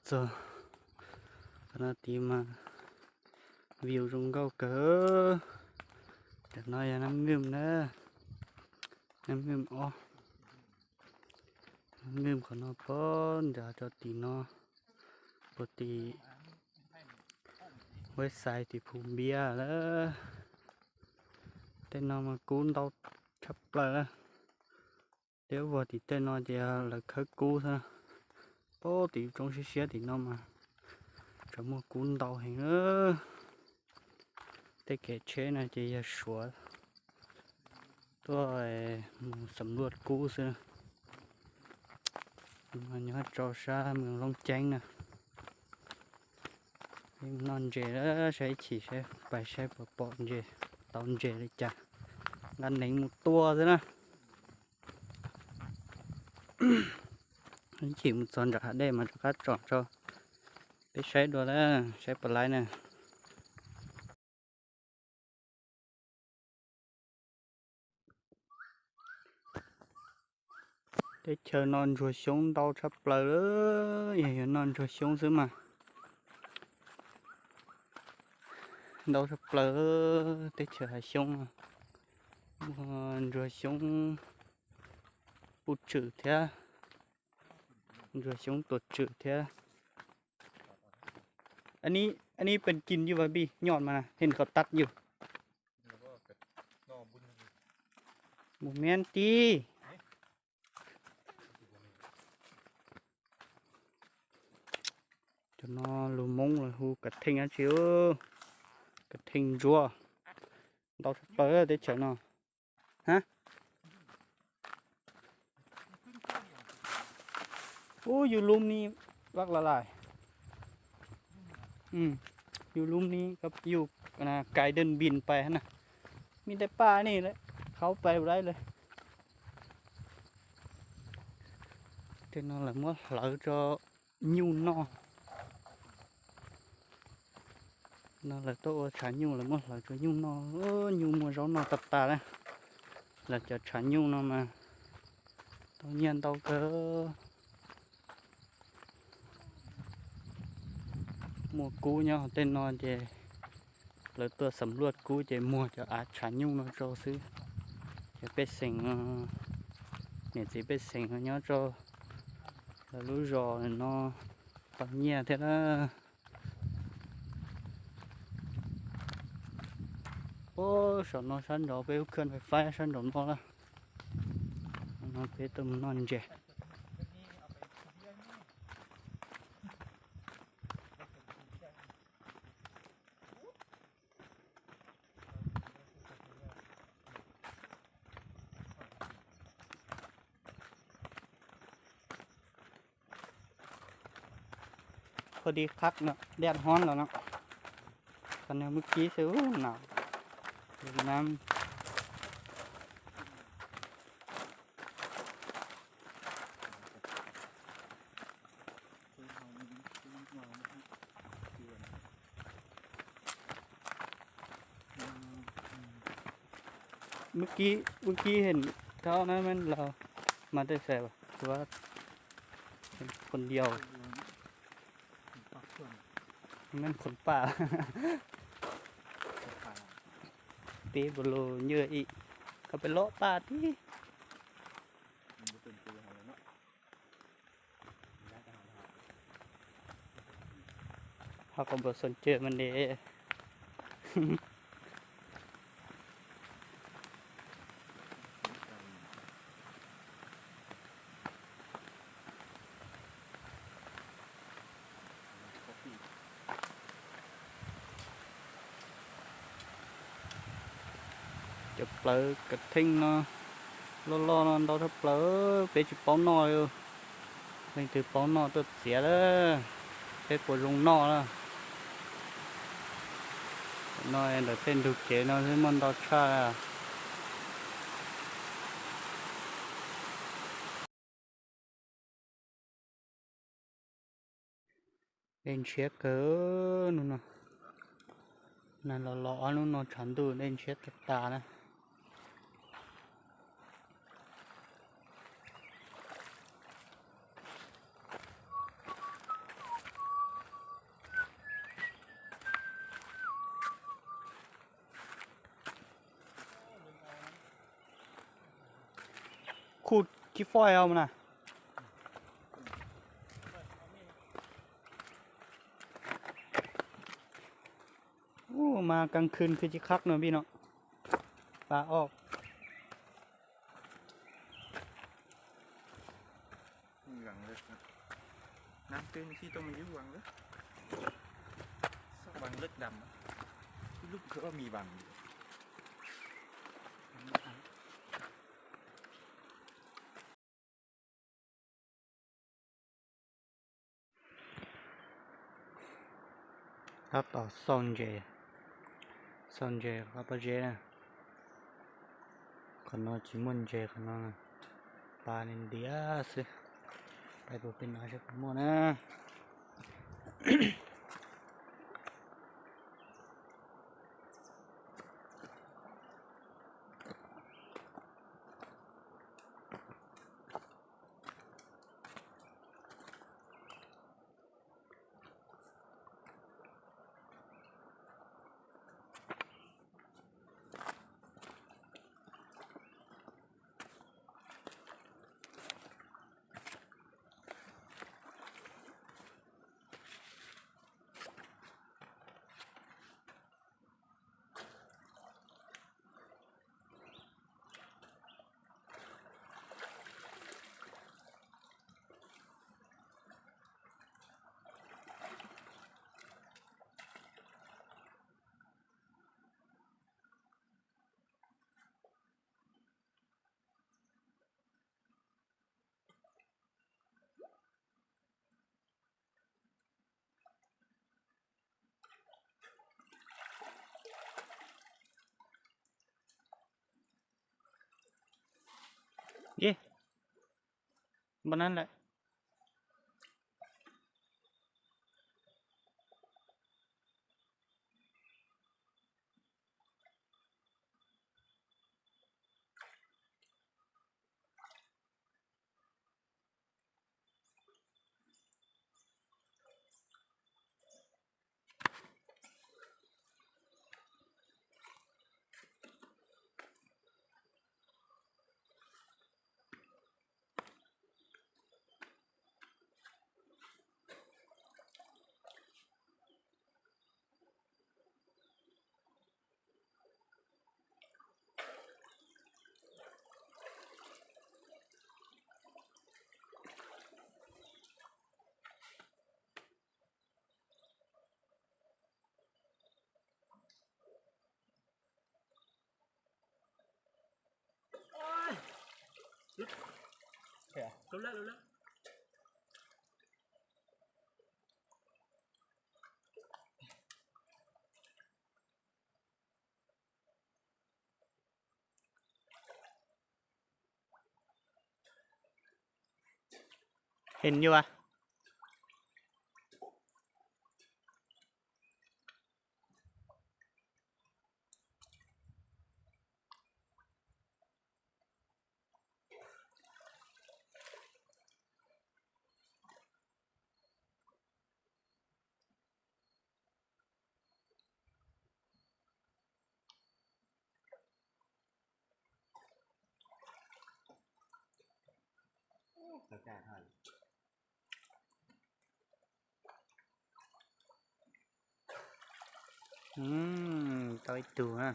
txog qhov no tid mas view zoo nkauj kawg. Cov no yog nab nwm na, nab nwm ob, nab nwm qhov no pog nrad rau tim no, puag tim website tim Phu Npiab lawm. Tej no mas kub ntau tshaj plaws. Liab vog tim tej no ces lawv khawb kub xwb. Pog tim roob siab siab tim no mas tseem muaj kub ntau heev. Tej kev tsheb no ces yog Suav tuaj mus xam luaj kub xwb. Nyob rau sab Moos Looj Ceeb na. Noj ntses, saib ib chim saib pais saib puas pom ntses, tau ntses li cas, nqa neev mus tua xwb na. Ib chim mus txog nram hav dej mas rov qab tsom rau peb saib dua, saib puas laib na. Teb chaws no ntsuag xyoob ntau tshaj plaws, yog yuav noj ntsuag xyoob xwb mas ntau tshaj plaws. Teb chaws hav xyoob no muaj ntsuag xyoob puj tswm thiab ntsuag xyoob tuam tswm thiab. Anh ấy bên Chinh như vậy bi nhọn mà hên có tắt như. Một miếng tí. Cov no lus Hmoob lawv hu kav theej dab tsi? Kav theej ntsuab. Ntau tshaj plaws teb chaws no. Ha? Ub, yus lub ni, vak la lai. Yus lub ni, yus kais đơn bìn pais na. Mi tej paj ni lawm, qhov pais lawm. Tej no lawv muab hlawv rau nyuj noj. No lawv tuaj ua tshav nyuj, lawv muab hlawv rau nyuj noj. Nyuj muaj zaub noj tag tag na. Lawv cov tshav nyuj no mas tau nyiaj ntau kawg. Muaj kub nyob tej no ces lawv tuaj xam luaj kub ces muag cov av tshav nyuj no rau xwb. Ces pej xeem, niam txiv pej xeem no nyob rau lawv lub zos no tau nyiaj thiab na. Ub, saum no sab nraud peb lub khaj fais fab sab nraum no lawm. No peb tuaj mus noj ntses. Kho di khab no, dej hov los no. Qhov no muab kib xwb, nab. Muab kib, muab kib hem thab na, mej los mas tej xav, tsuav phoo yau, mej phoo paj. Tib npaum lus nywj ib, koj peb lob paj tib. Ho kom npaum xoom caws mas ne. Cov plawv kav theej no loj loj no ntau tshaj plaws, peb tsis paub noj li. Leej twg paub noj tuaj txiav lawm, peb puas zoo noj na. No ntawm tej ntug kev no xwb muaj ntau tshaj. Dej ntshiab kawg hnub no, nag los los ob hnub no tshav ntuj dej ntshiab tag tas na. Khuj khib foj os mas na. Ub, mas kag khw khw tsis qhab no pib no. Pas os. Nab twb xij tau me yub vas lawm, xab vas lawm dam, ib lub khawb mis vas. Tab tom xauj ntses, xauj ntses qab pob zeb na. Qhov no tsis muaj ntses, qhov no pas ntiav xwb. Pais puag pem no seb puas muaj na. Ib, npaj nab lawm. Hình như à. Ub, tau ib tug na.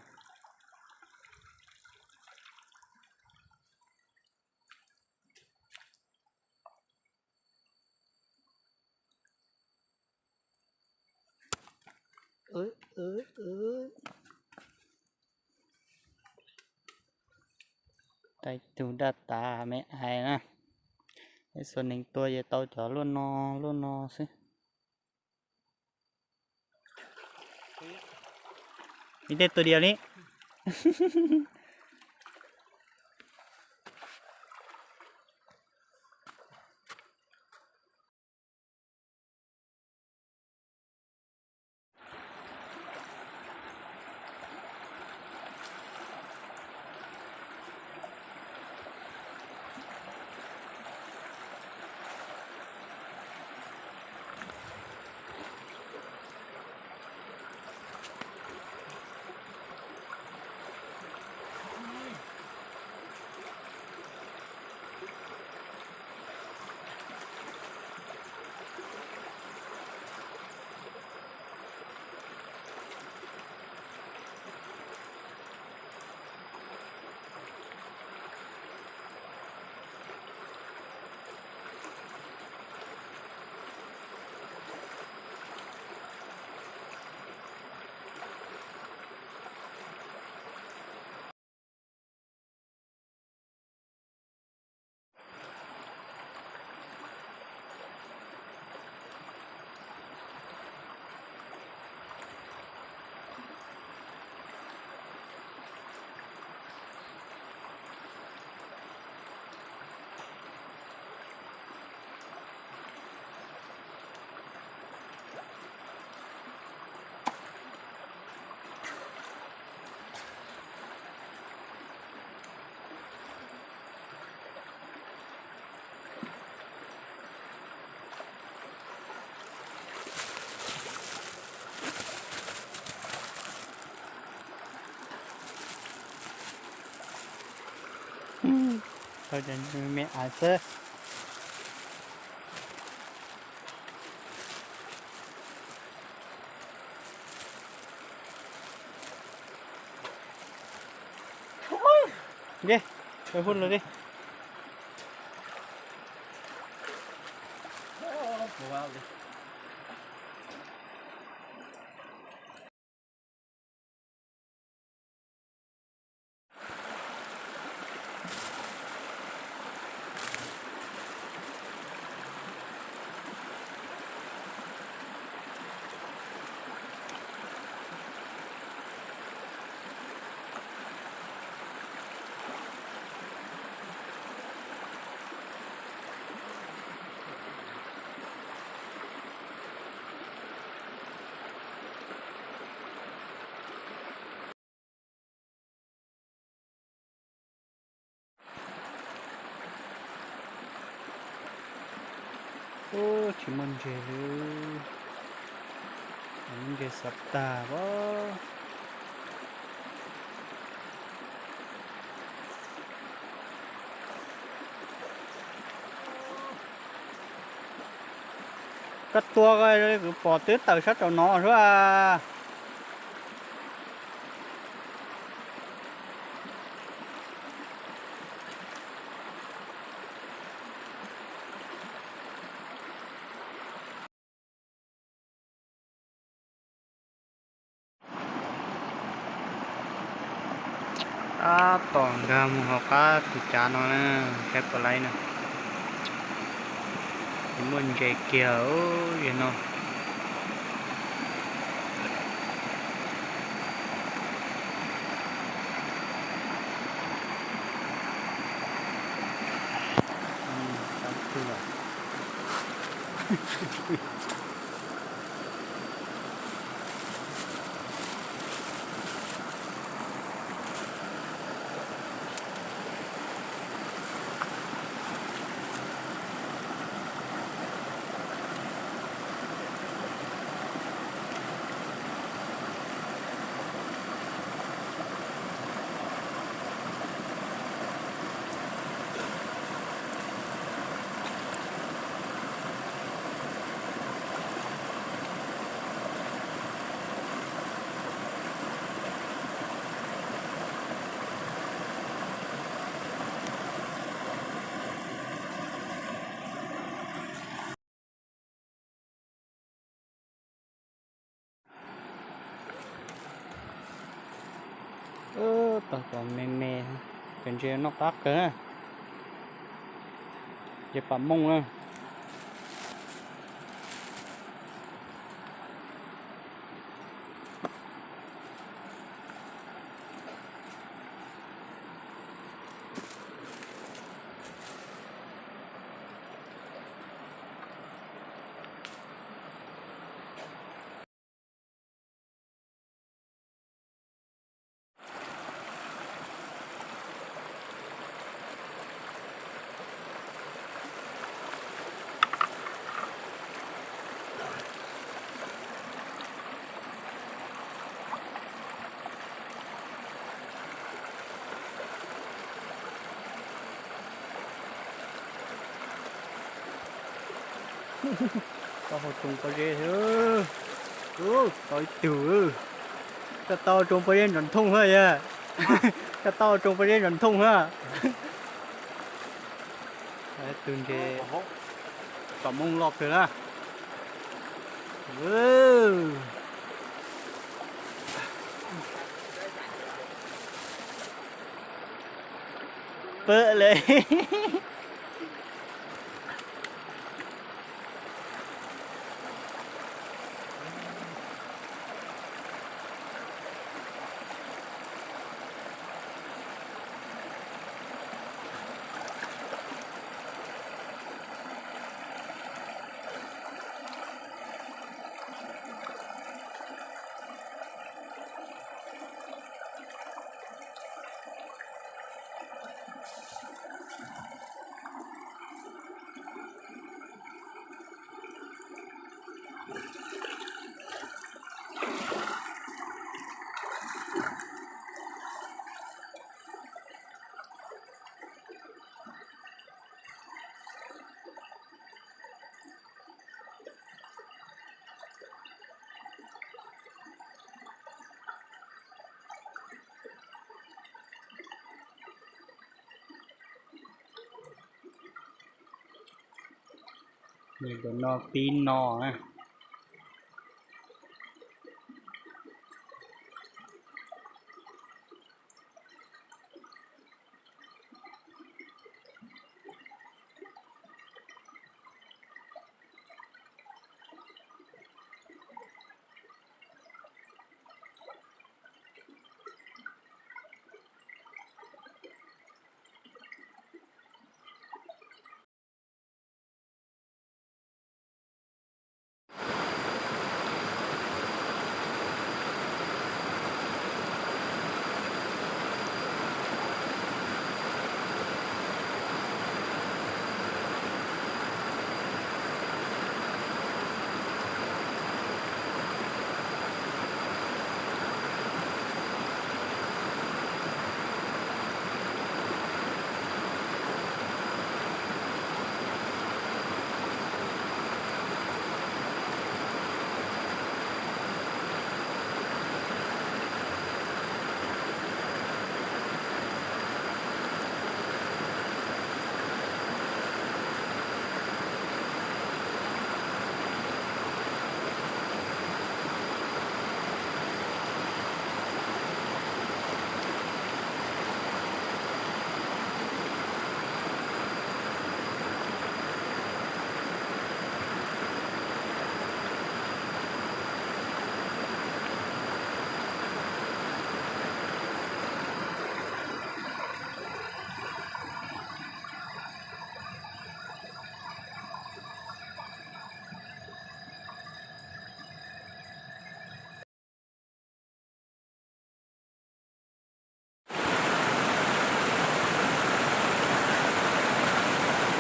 Tau ib tug daj tas me ais na. Ib xuas neeg tua ces tau cov luaj no, luaj no xwb. Ib tej tua diav li. Tau cov me me ais xwb. Ye, hu lawm li. Ub, tsis muaj ntses li, muaj ntses xav tag as. Koj tua kuv pom twb tawm sab rau no xwb as. Tab tom nkag mus hauv qab tus cav no na, saib puas laib na. Tsis muaj ntses kiag yog no. Tau cov me me, cov ntses noj qab kawg na. Ces pam mooj na. Tau hau tsoos pob zeb thiab. Tau ib tug. Koj tau tsoos pob zeb nrov nthooj na yog. Koj tau tsoos pob zeb nrov nthooj na. Tus ntses pam mooj loj kawg na. Pw li. Cov no pib no na.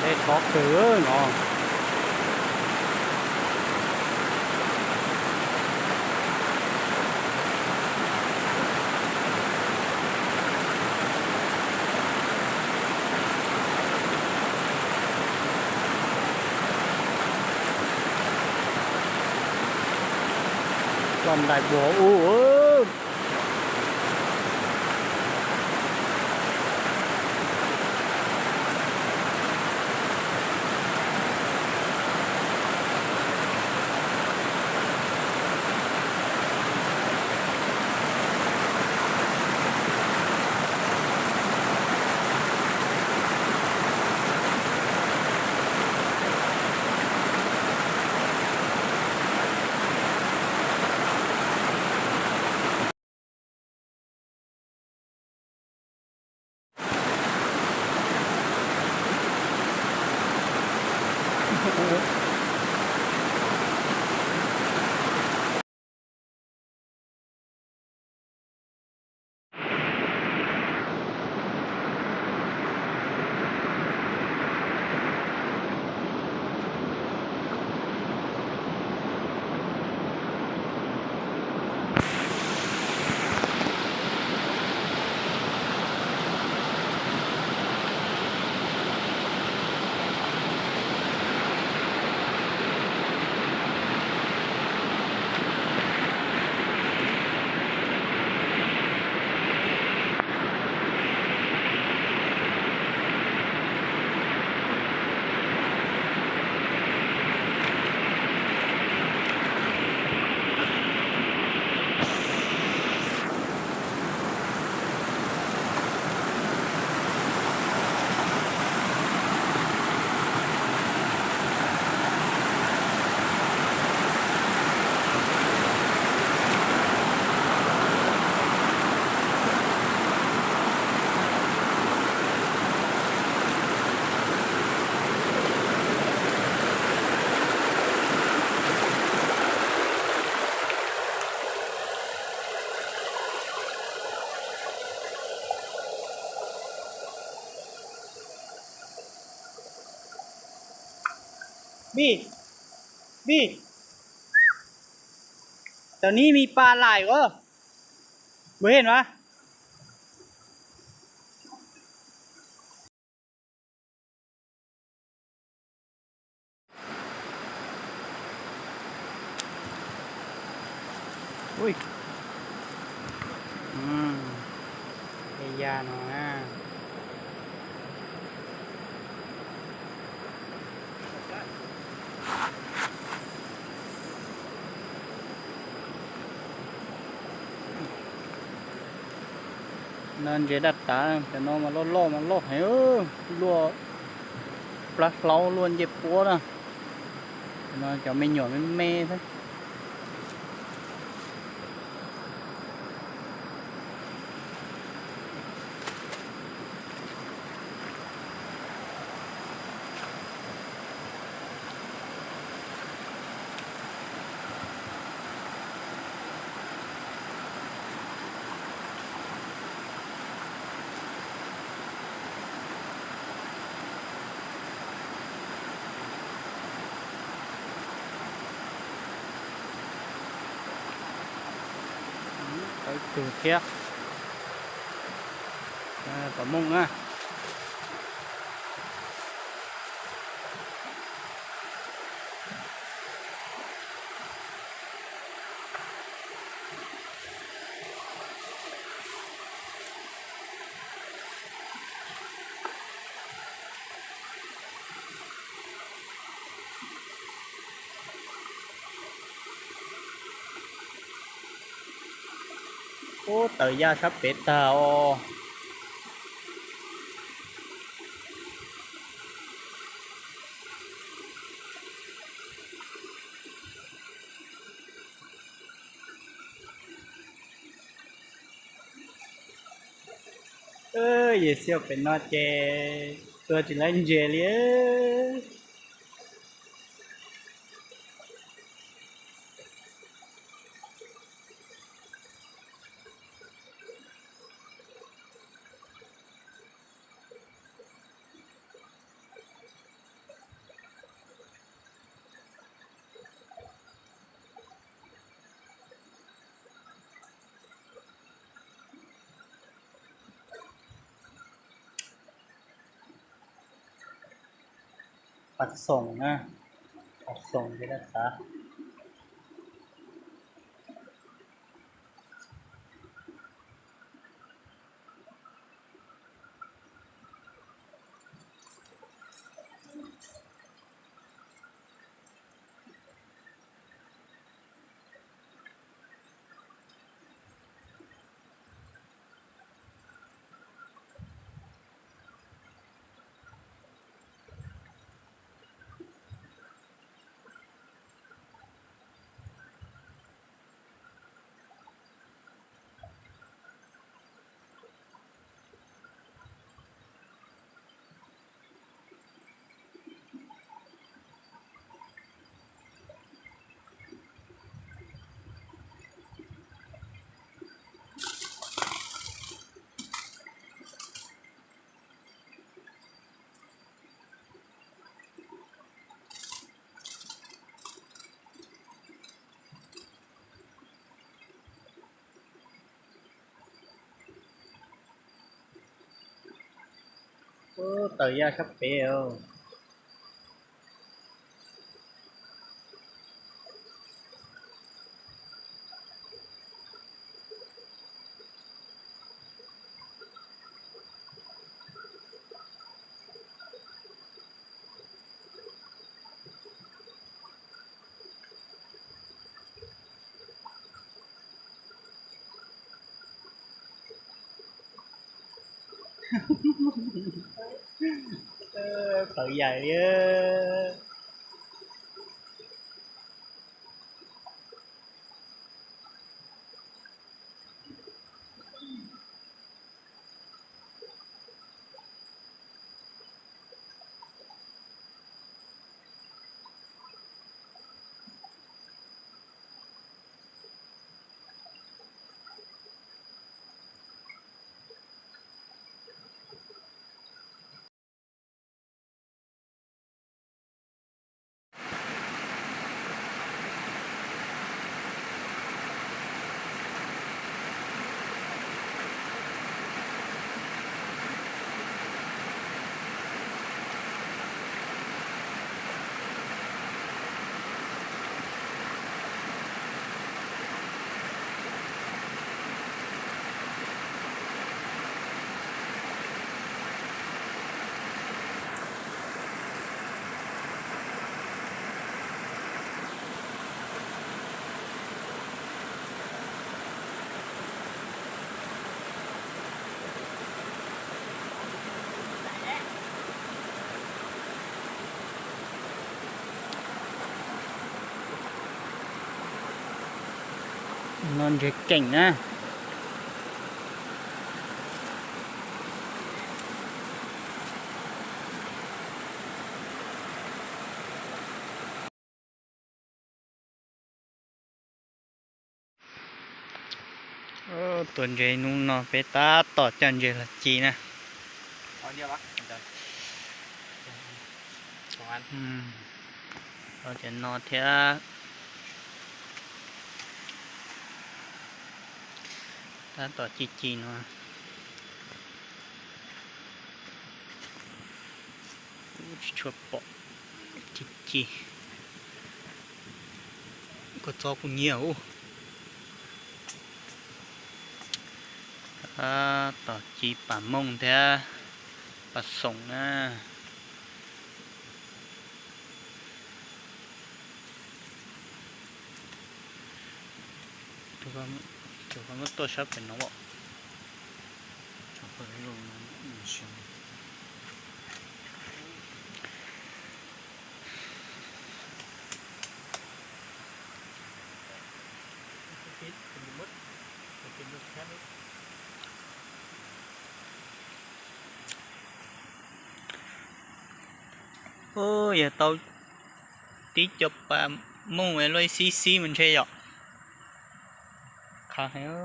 Dej tob kawg no. Los ntais buag ub. Vij, Vij, tam sim no muaj pas lais os, puas heev mas? Ui, ya no na. No ntses daj tav, cov no mas loj loj mas loj heev, luaj plab hlaub luaj ncej puab na. No cov me nyuam me me xwb. Tau tug thiab. Tom Mooj na. Ub, tawm yaj sab pem tag os. Yawm Xyooj pem no ces tua tsis laib ntses li. Paj xoom na, paj xoom ces daj tav. Ub, tawm yaj sab pem os. Tawm yaj li. No ntses keem na. Tuav ntses hnub no peb tab tom coj ntses los ci na. Cov no thiab. Tab tom ci ci no. Tsis tshua pom. Ci ci. Kua txob kuj nyiam ub. Tab tom ci pas mooj thiab pas xoom na. Muab tuaj sab pem no. Ub, yog tau tib co pas mooj luaj ib xib xib mas ntshe yom. Qhov heev.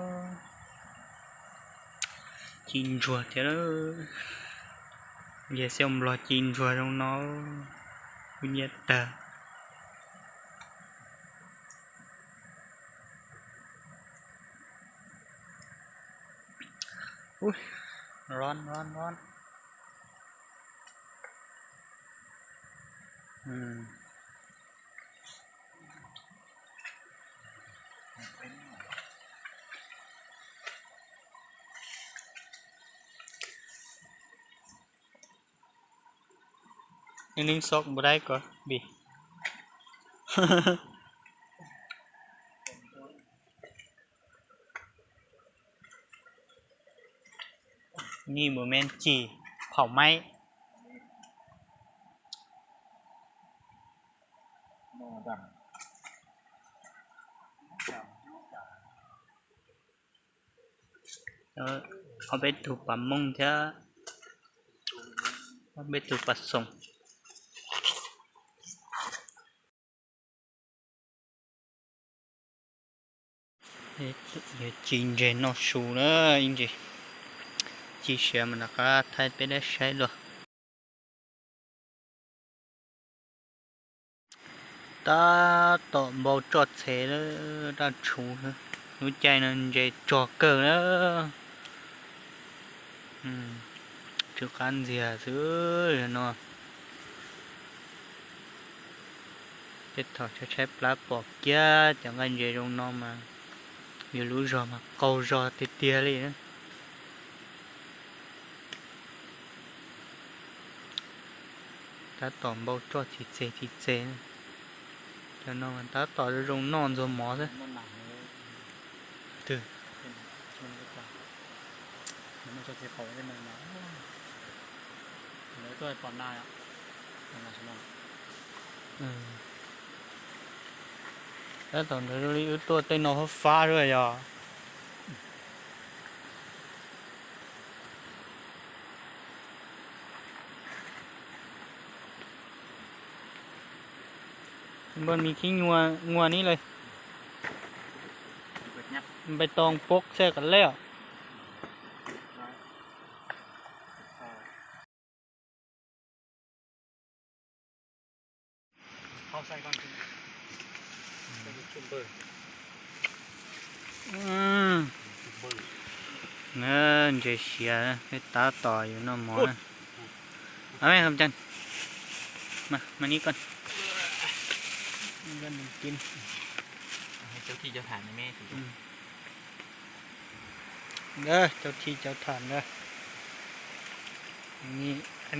Ci ntsuag thiab. Yog xyoo Nplog ci ntsuag zoo no, kuv nyiam tag. Nws xob npau daib ko bi. Nij mus men ci phom maib. Ob peb tug pas mooj thiab ob peb tug pas xoom. Yuav ci ntses noj su na, ib ntsis ci siav mas rov qab thaij peb dab saib luaj. Tab tom npau tsoj txhe lawm, daj tshuv, lub caij no ntses tsog kawg na. Tsw qab ntxiag xwb no. Tej thaum tshaib tshaib plab pom kiag cov nqaij ntses zoo no mas yus lub zog mas qaug zog tiag tiag li na. Tab tom npau tsoj txi txeg txi txeg. Cov no mas tab tom zoo noj ntxuag mov xwb. Twg? Tab tom nrog li wb tuaj tej no fab fab xwb yog. Npaj mis khib nyuas nua ni lawm. Npaj too pob xej qas lej os. Ntses siav peb tab tom yuav noj mov na. Mas ni koj. Cov thij cov tham ntawd. Ni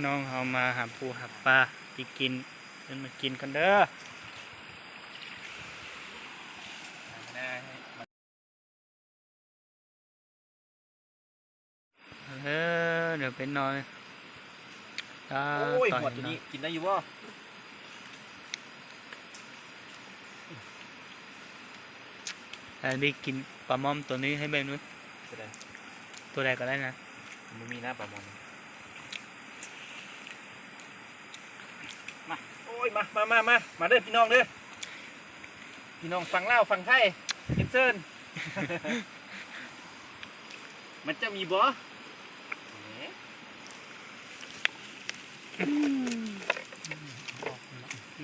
no ho mas has pus has pa, ci kis, kis koj ntawd. Nrog peb no, tab tom, kis, Pos mom tus neb hais me nub, tus dais kom dais na. Mas, mas, mas, mas dej pis noog dej, pis noog fang Lauj fang Thaij, Kiv Txeej, mas coj mis npov.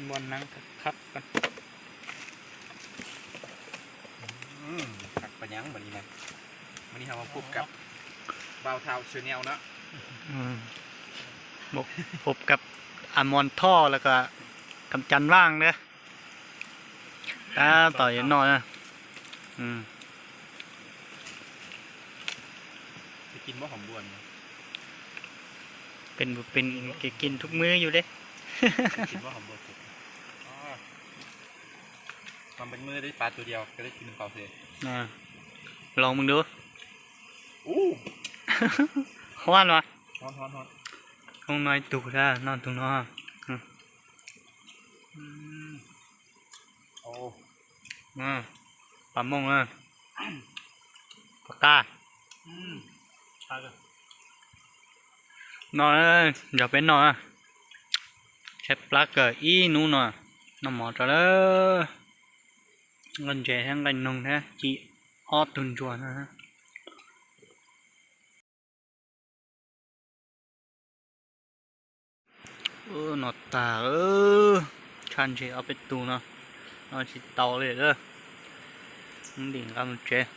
Muaj neeb khab. Pab nyav, mus li na, mus li hab pub kab Bao Thao Channel no, pub kab Amon Thoj los kom Kam Cas Vaaj na. Tab tom yuav noj na. Peb, peb kev kis thub mwb yus deb. Los mus dub. Huab no. Hoob no ib tug, noj tug no. Pab mooj, pab qaj. No, nrog peb noj, tshaib plab kawg ib hnub no. Noj mov tso lawm. Nqaij ntses thiab nqaij noog thiab ci ob tug ntsuag no. No tag, tshaj ntshe ob peb tug no, no tsis tau li lawm. Dim nqa mus tsev.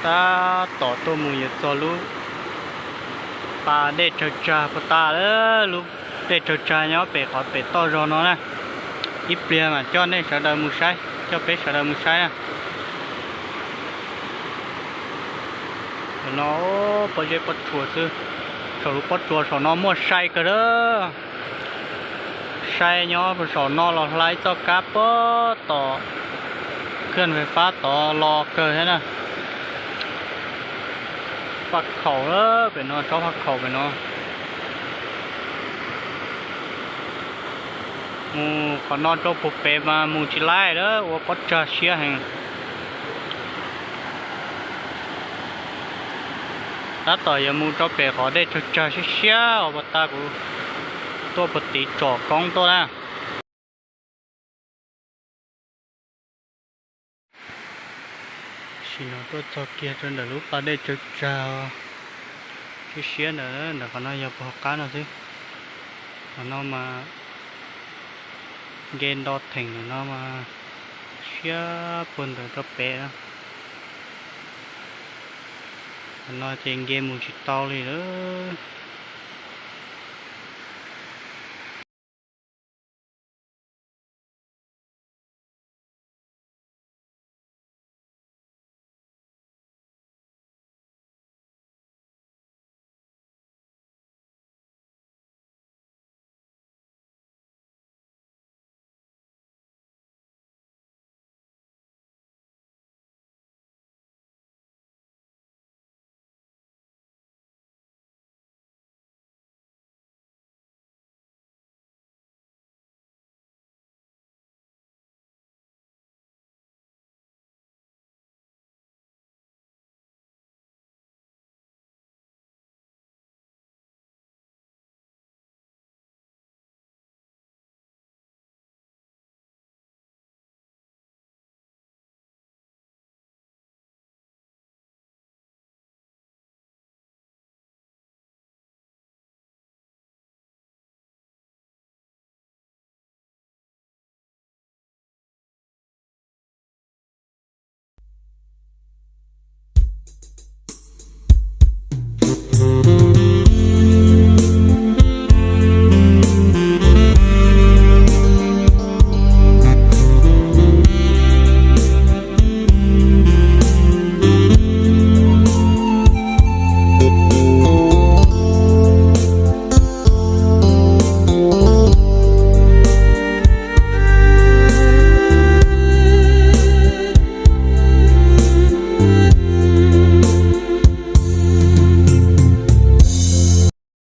Tab tom tuaj mus yuav txog lub pas dej tsawg tsag puag ta lawm. Lub dej tsawg tsag nyob pem qhov pem toj zog no na. Ib pliag mas coj nej sawv daws mus saib, coj peb sawv daws mus saib na. Tam no pob zeb pob tsuas xwb, saum lub pob tsuas saum no muaj sai kawg lawm. Sai nyob saum no los hla ib txoj kab puag tom khwj fais fab tod los kawg thiab na. Faj khaum pem no, tsob faj khaum pem no. Mus qhov no rau puag pem mas mus tsis laib lawm, ua pob tsag siab heev. Tab tom yuav mus rau pem qhov dej tsawg tsag siab siab uas puag ta kuv tuaj puag tim tsom koob tuaj na. Tam sim no tuaj txog kiag rau ntawm lub pas dej tsawg tsag siab siab ntawd, ntawm qhov no yog puag qab no xwb. Qhov no mas nce nto theem ntawm no mas siab puag ntawd rau pem na. Qhov no ces nce mus tsis tau li lawm.